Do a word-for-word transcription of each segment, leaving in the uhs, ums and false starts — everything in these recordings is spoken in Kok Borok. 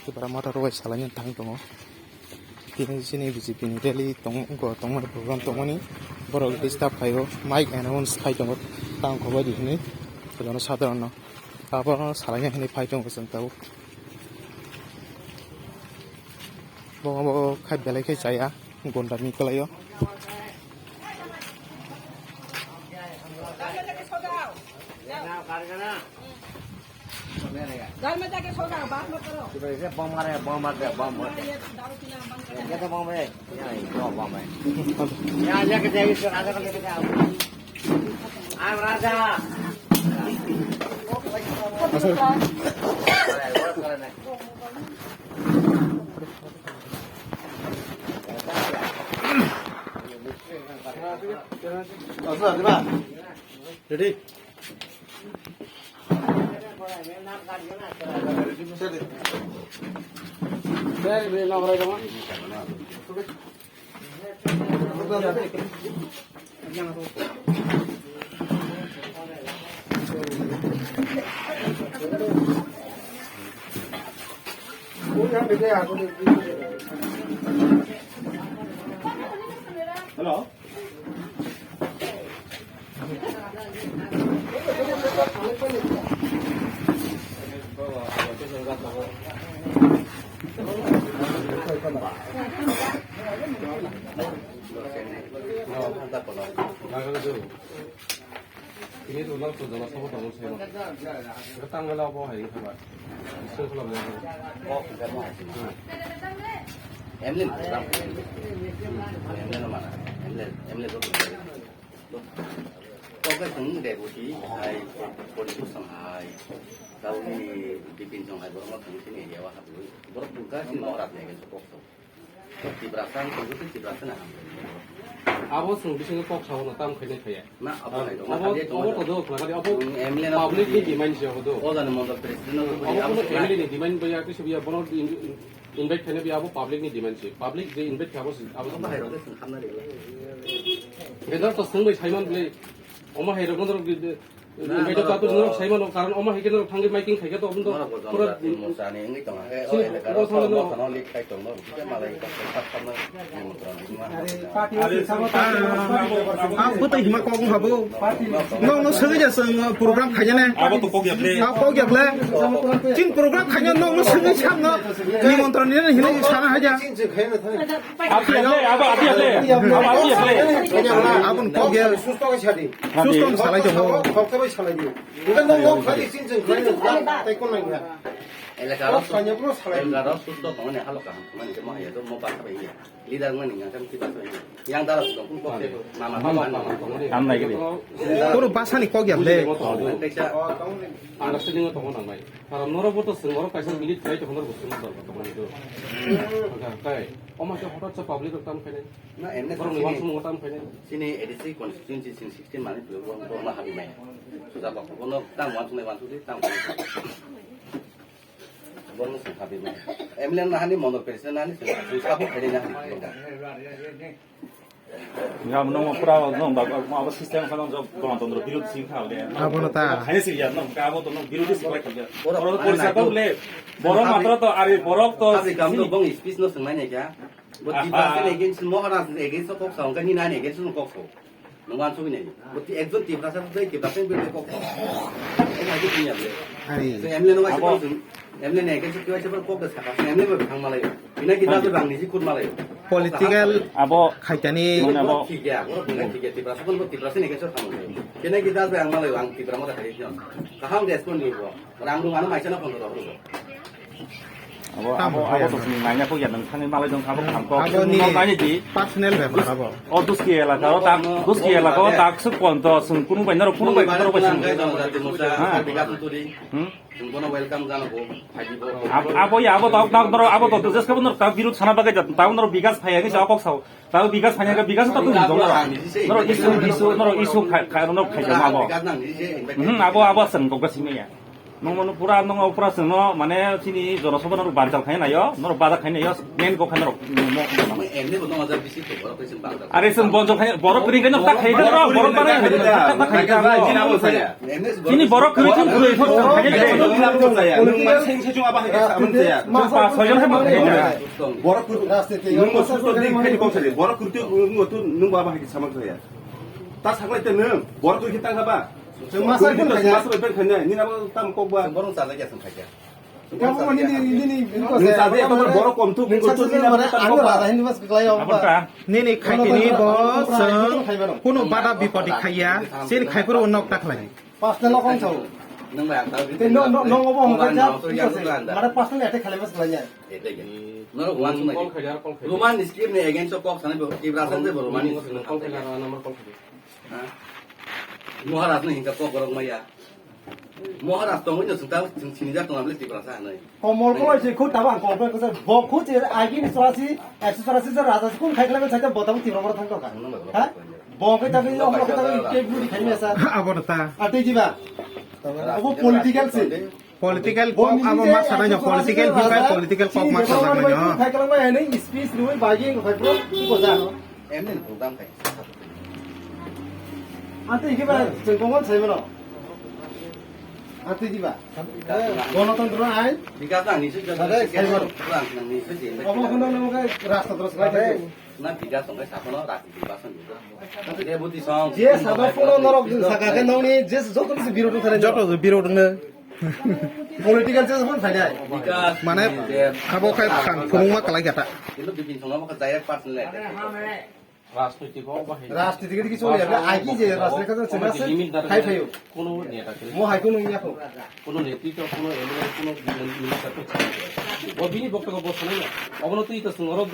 Tipra Motha rok bai salaina thang tongo. Tini chini B J P ni rally tong-, tongmani program tongmani borok disturb khaio, mic announce khai tongo, tang khobai di hinwi, jono sadharano abo salaina hinwi phai tongo chwng tabuk. Bo, bo khai belai khe chaya, gonda ni kwlaio. घर में जाके सो जाओ, बात मत करो। बम मारे, बम मार दे, बम मार दे। ये दारू पीना बंद करो। ये तो बम है, यहाँ ही, दो बम है। यहाँ लेके जाइए, इसको राजा को लेके जाओ। आम राजा। Ready? Hello. Ini tuh langsung sama sama bangun saya. Kita tanggal apa hari ini, Pak? Bisa kalau mau. Oh, kita mau hari ini. Hmm. M L A ni program, M L A. Hmm. M L A no mana? M L A, M L A tu. To, to kai tong de buti, hai, police song hai. Tahu ni bipin song hai, borok no tong sini ya wah tu. Borok tu kai sini mau rat ni kan tu kok tu. Tiprasa ang tongkhe tei Tiprasa na hamkhe. Abo chwng bisingo kok sao no tam khainai khaya. Na, abo hai dong, abo, abo to do khna kali abo M L A na public ni demand se abo do. O jani mondol president no abo kono M L A ni demand bai ya kisi biya bono in-, in-, invite khainai biya abo public ni demand se. Public je invite kha abo se, abo abo hai rode sing khamna re. Bedar to sing bai saiman ble. Omo hai rok no Invite to atur norok sai mano, karon omo hai khe norok thangwi miking khai khe to omo to norok bo pura jati mochani wngwi tongo khe, o chini elaka o rok thangwi mochano lead khai tongno, hwnkhe malai kok kok kok kok nai nimantron rima. Ang bwtwi hima kok wng habo. Nokno swngwi ja chwng program khainani. Abo to kok ya ble. Abo kok ya ble. Chin program khaina nokno swngwi samno nimantron rina hinwi sana haja. Ati ya ble, abo ati ya ble. Abo ati ya ble. Abon kok ya. Susto khe sadi. Susto salai tongo. Kok khe bai salai di. Bukan nong nong kali sin jeng kali nong tei kon nang ya. Elaka rok, kanya bro salai. Elaka rok susto tongmani halo kaham tongmani tei mo haya to mo basa bai ya. Leader mani ngang kam kita so ya. Yang dara susto kun kok mama mama. Tam nai gidi. Koro basa ni kok ya le. Understanding tong nang bai. Karon norok bo to sing norok kaisa minute khai to honor bo sing norok tongmani to. Kai, oma ke hotot sa public rok tam khai. Na, M L A borok ni wansukmung tam khainai. Chini A D C constituency chini sixteen mani pilo borok, borok ma habi mai. Suja kok borok no tang wansuknai wansukdi tang. Borok no sing habi mai. M L A na hani mono president na hani sing sabo khainai na hani. Ngam no pura no ba ma ba system khano jo Ganatantro birod sing kha le. Abono ta. Khainai sing ya no ka abo to no birodi sing kha. Borok porisa kok le. Borok matra to ari borok to. Habi kam to bong speech no sing mai ne kya. Bo Tiprasa ni against, Maharaj ni against o kok sao, hwnkhe nini ani against o kok sao. Nwng uansugwi nai. Bo ti-, ekjon Tiprasa tei Tiprasa ni birude kok sao. Abo hai khe tini abo. Hai. So, M L A no waisa kok sung, M L A ni against o kiwaisa kok da saka, M L A bai bwkhang malaio. Bina ki da bang niji khut malaio. Political abo khaitani. Mane abo. Thik ya, oro bwkhang thik ya, Tiprasa kon bo Tiprasa ni against o thang malaio. Bina ki da bang malaio, ang Tipra Motha khai. Kaham respond ni bo. Rang rung ano maisa na phone rok rung. Abo, abo, abo to sini nanya ko ya nang thani malai dong abo kham ko. Abo ni nang nani di. Personal bepar abo. O Duski elaka o tak, Duski elaka o tak suk kon to sung kunu bai naro kunu bai kunu bai sung. Ha. Hmm? Sung kono welcome jana bo. Ab-, abo ya abo tak tak naro abo to just ko naro tak birut sana bagai jat tak naro bigas phai ani sa kok sao. Tao bigas phanya ka bigas to tong jong naro. Naro isu isu naro isu khai khai naro khai jong abo. Hmm, abo abo sang kok sini ya. Nung mano pura nung opera sung no mane chini jono sobo norok banchal khai nayo, norok bada khai nayo, main ko khai norok. Emni bo nung aja bisi to borok kaisin bada. Are sung bonchal khai borok kri khai no tak khai borok kri khai no tak khai. Chini borok kri chung kri khai khai. Nung man sing sing chung aba hai ka saman saya. Nung pa sojon khai ma khai. Borok kri nung mo susto di khai ko sari. Borok kri tu nung mo tu nung ba ba hai ka saman saya. Ta saklai te nung borok kri tang ba. Chwng masa phone khaina. Masa bai phone khaina, nini abo tam kok ba. Chwng borok chajak ya chwng khaikha. Kabo mani nini, nini, nini ko se. Nini chajak ya, borok kom tu, nini ko tu, nini abo tam kok ba. Raja hindi mas khlai ya. Abo ta. Nini khaitini bo chwng kuno bada bipodi khaiya, sin khaipuru nok ta khlai. Personal kong chau. Nang bai ang ta. Te no, no, no, obo hongkha ja. Mara personal attack khlai mas khlai ya. Roman script ni against kok sana bo, Tiprasa se bo Roman script. Ha? Maharaj no hinka kok borok maya. Maharaj tongwi no chwng ta chwng sinijak tong abli Tiprasa hanai. Komol koloi se khut tabo ang komol koloi se bo khut se agi ni sorasi, ekso sorasi se raja se kun khai khlai sai ta botabo Tiprasa thang tong kha. Ha? Bo khai ta yo mo khai ta ke buri khai me sa. Abo ta. Ate jiba. Abo political se. Political kok abo ma sanai no, political hibai political kok ma sanai no. Khai khlai mai hanai speech rui bagi ko khai pro ko ja. Emni program khai. Ante hiba chengkong sai mano. Ante hiba. Gonotantro ain. Bikas na nisu jada sai mano. Program na nisu jada. Abo hono no khai rasta dros khai. Na bikas tong khai sapono rasti bikas ni. Ante deputy song. Je sabo phono norok saka ke nongni je joto se birodh thare. Joto birodh ne. Political se phone phainai. Mane abo khai phan phunukma kalai kha ta. Kintu bibin thongma kha direct personal attack. Rajniti ko bahai. Rajniti ko dikhi choli ya, ai ki je rajniti ka choli se khai phayo. Kono neta kiri. Mo hai kono ya ko. Kono netri to kono M L A kono minister to. Bo bini bokto ko bo sanai. Obono tui to sungoro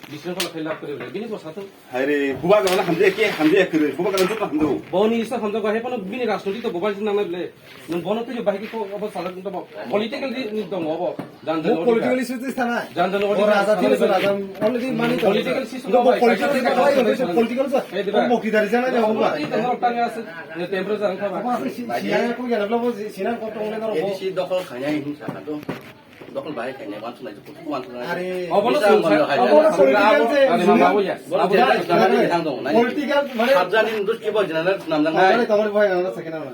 bising ko khai lab kore. Bini bo sato. Haire, buba gana hamje ke, hamje kere, buba gana joto hamdo. Boni isa hamja ko, he pano bini rajniti to buba jin nangnai ble. Nung bono twi bahai ko obo salak to political ni dong obo. Jan jan political issue twi sana. Jan jan o raja thile raja. Already mani political issue no political issue. Political issue. Bo ki dari jana ja obo. Twi to norok tang ase. Temperature ang thaba. Siya ko ya lo bo sinan ko to ne norok. Edi si dokol khanya hin sana to. Dokol bahai khainai, wansuk nai, kutuk wansuk nai. Are, obono bisa sung mono sa-, hai obono jana. Political se, are, mama, oya. Bono jana, jana, jana, jana, jana, political, mane, sabjani nurus kebo jana, nam jang hai. Tamari, tamari, boy, ang sakina na.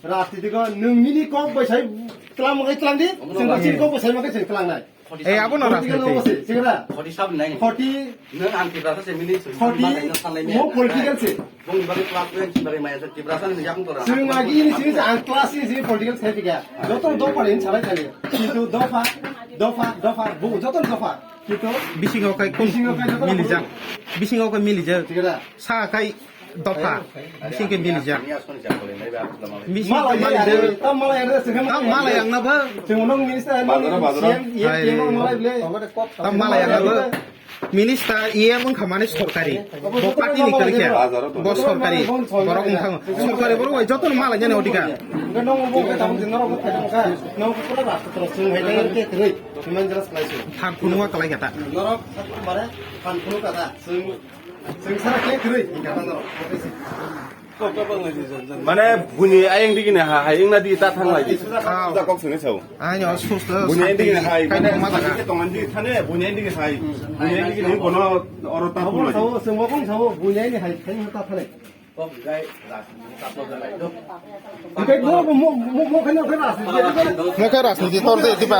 Rajniti ko, nung nini kok bai sai, tlam kai tlam di, obono sing ba. Sing kok bai sai ma kai sing tlam nai. Eh, abo no political rajniti. Obo se, singra. Forty sab nai. Forty. Nung ang Tiprasa se mili, forty, sanai mo political se. Boni bagwi class ten, bari maya se Tiprasa ni yakung tora. Chwng agi ni sini ang class ni sini political sai tiga. Joto dopha ni sabai thani. Kintu dopha, dopha, dopha, bu joto dopha. Kintu bisingo kai kun bisingo kai joto milijak. Bisingo kai milijak. Tiga da. Sa kai dopha. Bising ke milijak. Bising ke milijak. Tam malai ang na ba. Chwng nong minister, C M, C M malai ble. Tam malai ang na ba. Minister E M wngkha mani sorkari, bo party ni kwrwi khe, bo sorkari, borok wngkha sorkari, borok bai jotono malai jani odhikar. Than phunukma kwlai kha ta. Mane buni ayang digi na ha, hai wngna di ta thang lai di. Ah. Suda kok sene sao. Ani o susto. Buni ayang digi na hai, mane tong an di thane, buni ayang digi hai. Buni ayang digi ni bono oro ta thang lai. Sao, sao, sao, buni ayang hai, hai ta thane. Kok gai ras, ta to lai do. Mo, mo, mo, mo, mo, mo, mo, mo, mo,